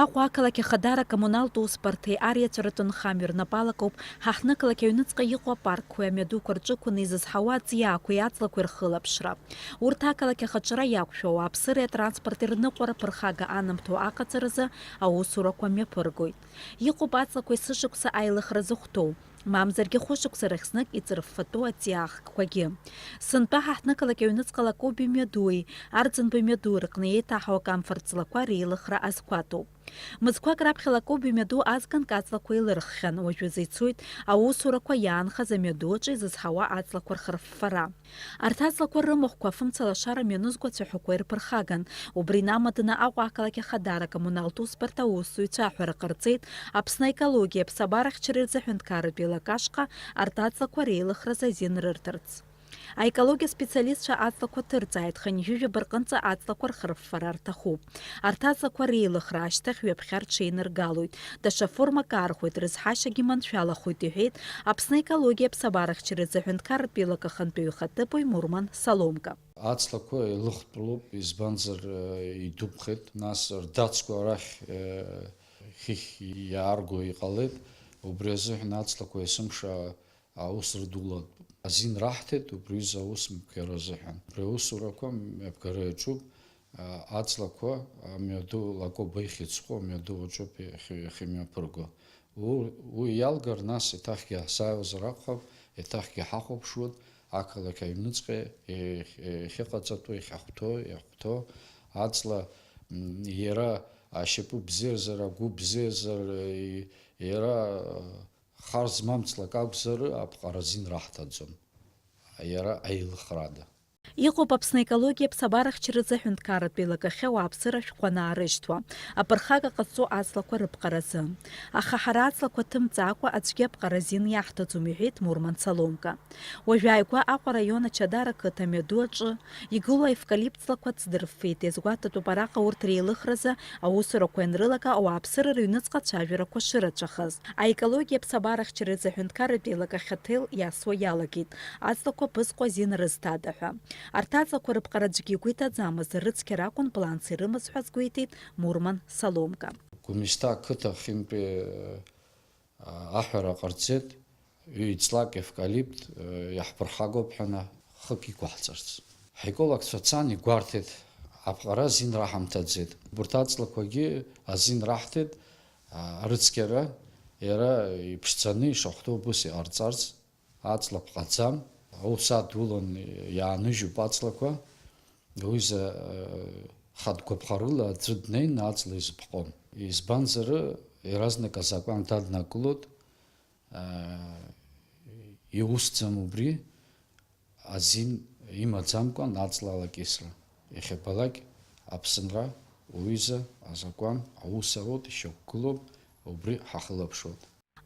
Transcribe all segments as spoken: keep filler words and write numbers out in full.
Аҟәа ақалақь ахадара акоммуналтә усбарҭеи ариаҵәаратә нхамҩа рнапалакоуп ҳаҳҭнықалақь аҩныҵҟа иҟоу апаркқәеи амҩадуқәа рҿықәаны изызҳауа аҵиаақәеи аҵлақәеи рхылаԥшра. Урҭ ақалақь ахаҿра иақәшәо ауааԥсыреи атранспорти рныҟәара ԥырхага анамҭо аҟаҵаразы аусурақәа мҩаԥыргоит. Иҟоуп аҵлақәа есышықәса аилыхра зыхәҭоу, мамзаргьы хәышықәса рахь знык иҵырффатәу аҵиаахкқәагьы. Сынтәа ҳаҳҭнықалақь аҩныҵҟала Коби мҩадуи Арӡынба мҩадуи рҟны еиҭаҳау акамфорт ҵлақәа реилыхра азқәаҭоуп. Мызқәак раԥхьа Лакоби мҩаду азганк аҵлақәа еилырххьан, уажәазы ицоит аусурақәа иаанхаз амҩаду аҿы изызҳауа аҵлақәа рхырффара. Арҭ аҵлақәа рымахәқәа афымца лашара мҩанызқәа ацәаҳәақәа ирԥырхаган. Убри инамаданы Аҟәа ақалақь ахадара акоммуналтә усбарҭа аусзуҩцәа аҳәара ҟарҵеит Аԥсны аекологиеи аԥсабарахьчареи рзы аҳәынҭқарратә еилак ашҟа арҭ аҵлақәа реилыхразы азин рырҭарц. Аекологиа специалистцәа аҵлақәа ҭырҵааит, хынҩажәижәаба рҟынӡа аҵлақәа рхырффара рҭахуп. Арҭ аҵлақәа реилыхра ашьҭахь ҩаԥхьа рҽеиныргалоит, даҽа формак аархәоит, рызҳашьагьы маншәалахоит, иҳәеит Аԥсны аекологиа аԥсабарахьчареи рзы аҳәынҭқарратә еилак ахантәаҩы ихаҭыԥуаҩ Мурман Саломка. Аҵлақәа еилыхтәлоуп, избанзар, идуԥхеит, нас рдацқәа арахь, хыхь иаарго иҟалеит, убри азыҳәан аҵлақәа есымша аус рдулатәуп. Азин раҳҭеит убри аҩыза аус мҩаԥгара азыҳәан. Абри аусурақәа мҩаԥгара иаҿуп, а, аҵлақәа, амҩаду Лакоба ихьӡ зху амҩаду аҿоуп иахьы-, иахьымҩаԥырго. У-, уи иалгар, нас еиҭахгьы ҳзааиуазар акәхап, еиҭахгьы ҳахәаԥшуеит, ақалақь аҩныҵҟа иахь-, иахьыҟаҵатәу, иахьахәҭоу, иахәҭоу аҵла, м, иара ашьапы бзиазар, агәы бзиазар, и-, иара, а, Хар змам ҵлак акәзар, аԥҟара азин раҳҭаӡом, иара аилыхрада. Иҟоуп Аԥсны аекологиа аԥсабарахьчаразы аҳәынҭқарратә еилакахьы ауааԥсыра ашәҟәы анаарышьҭуа. Аԥырхага ҟазҵо аҵлақәа рыԥҟаразы. Аха ҳара аҵлақәа ҭымҵаакәа аӡәгьы аԥҟара азин иаҳҭаӡом, иҳәеит Мурман Саломка. Уажәааигәа Аҟәа араион Ачадара қыҭа амҩаду аҿы игылоу аевкалипт ҵлақәа ҵдырффеит, иазгәаҭатәуп араҟа урҭ реилыхразы аусурақәа ианрылага ауааԥсыра рыҩныҵҟа ацәажәарақәа шырацәахаз. Аекологиа аԥсабарахьчаразы аҳәынҭқарратә еилак ахьаҭел иасуа иалагеит, аҵлақәа ԥызҟо азин рызҭада ҳәа. Арҭ аҵлақәа рыԥҟара аӡәгьы игәы иҭаӡамызт, рыцқьара акәын планс ирымаз ҳәа азгәеиҭеит Мурман Саломка. Гәымсҭа ақыҭа ахьынтәи, э, аҳәара ҟарҵеит, ҩ-ҵлак евкалипт, э, иаҳԥырхагоуп ҳәа на-, хык иқәаҳҵарц. Ҳаекологцәа цан игәарҭеит, аԥҟара азин раҳамҭаӡеит. Убырҭ аҵлақәагьы азин раҳҭеит, а, арыцқьара иара иԥшӡаны ишахәҭоу убыс иҟарҵарц. Аҵла ԥҟаӡам, аус адулан иааныжьуп аҵлақәа, уҩыза, э, хатә гәаԥхарыла аӡәы днеин аҵла изыԥҟом. Избанзар, иаразнак азакәан даднакылоит, э, иусӡам убри, азин имаӡамкәан аҵла алакьысра. Иахьабалак Аԥсынра уҩыза азакәан аус аруеит, ишьақәгылоуп, убри ҳахылаԥшуеит.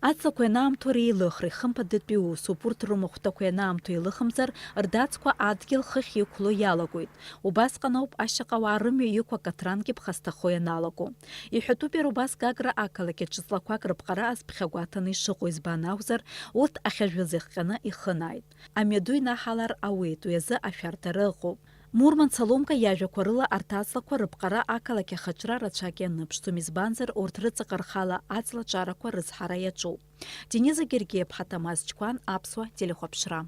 Аҵлақәа ианаамҭоу реилыхреи хымԥадатәи усуп, урҭ рымахәҭақәа ианаамҭоу еилыхымзар, рдацқәа адгьыл хыхь иқәло иалагоит. Убасҟан ауп ашьаҟауаа рымҩа иқәу акаҭрангьы ԥхасҭахо ианалаго. Иҳәатәуп иара убас Гагра ақалақь аҿы ҵлақәак рыԥҟара азԥхьа гәаҭаны ишыҟоу, избан акәзар, урҭ ахьажәыз иахҟьаны ихынааит. Амҩаду инаҳалар ауеит, уи азы ашәарҭара ыҟоуп. Мурман Саломка иажәақәа рыла, арҭ аҵлақәа рыԥҟара ақалақь ахаҿра рацәак ианыԥшӡом, избанзар, урҭ рыҵаҟа рхала аҵла ҿарақәа рызҳара иаҿуп. Дениза Гергиаԥҳа, Тамаз Чқәан, Аԥсуа телехәаԥшра.